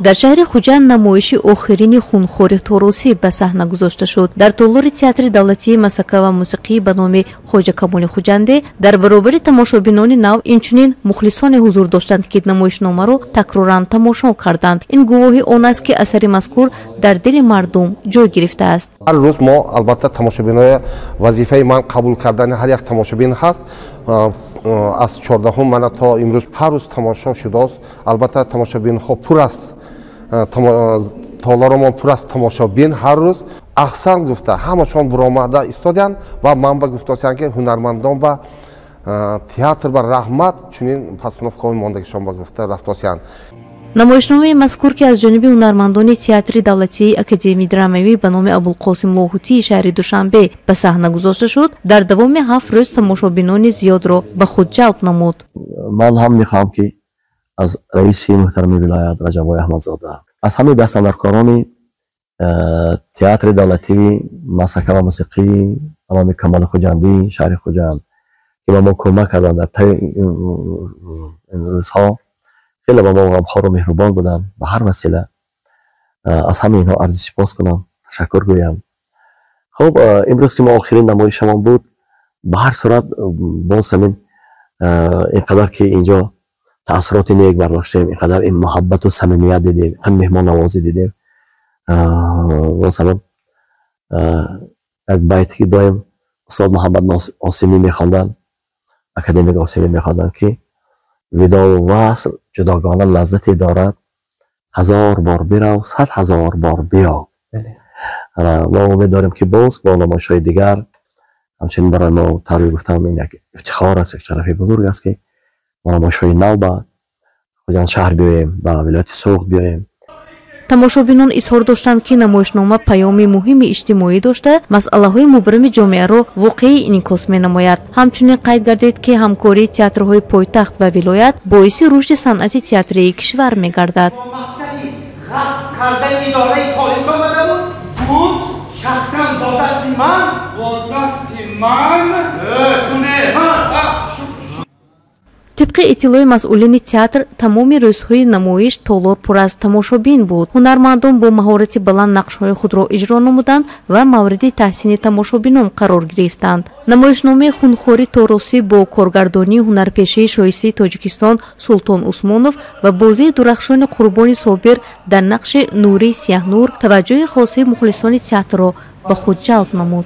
Дар шаҳри Хуҷанд намоиши охирини хунхори Торосӣ ба саҳна гузошта шуд. Дар толори театри давлатии масака ва мусиқӣ ба номи Хоҷа Камоли Хуҷандӣ дар баробари тамошобинони нав инчунин мухлисоне ҳузур доштанд, ки намоишномаро такроран тамошо карданд. Ин гувоҳи он аст, ки асари мазкур дар дили мардум ҷой гирифтааст. Ҳар рӯз мо албатта тамошобиноя, вазифаи ман қабул кардани ҳар як тамошобин ҳаст. Аз 14-ум мана то имрӯз ҳар рӯз тамошо шудааст. Албатта, тамошобинҳо пур аст, толоромон пур аст тамошобин. Ҳар рӯз аҳсан гуфта, ҳамашон буромада истодиянд ва ман ба гуфтосиянд, ки ҳунармандон ба театр ба раҳмат, чунин постановкаҳои мондагишон ба гуфта рафтосиянд. Намоишномаи мазкур, ки аз ҷониби ҳунармандони театри давлатии академияи драмавӣ ба номи Абулқосим Лоҳутии шаҳри Душанбе ба саҳна гузошта шуд, дар давоми 7 рӯз тамошобинони зиёдро ба худ ҷалб намуд. Ман ҳам мехоҳам, ки аз раиси муҳтарами вилоят Раҷаббой Аҳмадзода, аз ҳамаи дастандаркорони театри давлатии масака ва мусиқӣ ба номи Камоли Хуҷандӣ шаҳри Хуҷанд, ки ба мо кӯмак карданд дар таи ин рӯзҳо, хеле ба мо ғамхору меҳрубон буданд ба ҳар васила, аз ҳамаи инҳо арзи сипос кунам, ташаккур гӯям. Хуб, имрӯз ки мо охирин намоишамон буд, ба ҳар сурат боз ҳамин ин қадар ки инҷо таассуроти нек бардоштем, ин қадар ин муҳаббату самимият дидем, ин меҳмоннавозӣ дидем, боз ҳамин як байте ки доим устод Муҳаммад Осимӣ мехонданд, академик Осимӣ мехонданд, ки видову васл ҷудогона лаззате дорад, ҳазор бор бирав, 100 000 бор биё. Мо умед дорем, ки боз бо намоишҳои дигар ҳамчунин барои мо, тавре гуфтам, ин як ифтихор аст, як шарафи бузург аст, ки мо намоишҳои нав ба Хуҷанд шаҳр биёем, ба вилояти Суғд биёем. Тамошобинон изҳор доштанд, ки намоишнома паёми муҳими иҷтимоӣ дошта, масъалаҳои мубрами ҷомеаро воқеӣ инъикос менамояд. Ҳамчунин қайд гардид, ки ҳамкории театрҳои пойтахт ва вилоят боиси рушди санъати театрии кишвар мегардад. Ғасб кардани идораи Торис омада буд. Буд. Шахсан бо дасти ман. Бо дасти ман. Ту не, ман. Тибқи иттилои масъулини театр, тамоми рӯзҳои намоиш толор пур аз тамошобин буд. Ҳунармандон бо маҳорати баланд нақшҳои худро иҷро намуданд ва мавриди таҳсини тамошобинон қарор гирифтанд. Намоишномаи хунхори Торосӣ бо коргардонии ҳунарпешаи шоистаи Тоҷикистон Султон Усмонов ва бозии дурахшони Қурбони Собир дар нақши Нурии Сияҳнур таваҷҷӯҳи хосаи мухлисони театрро ба худ ҷалб намуд.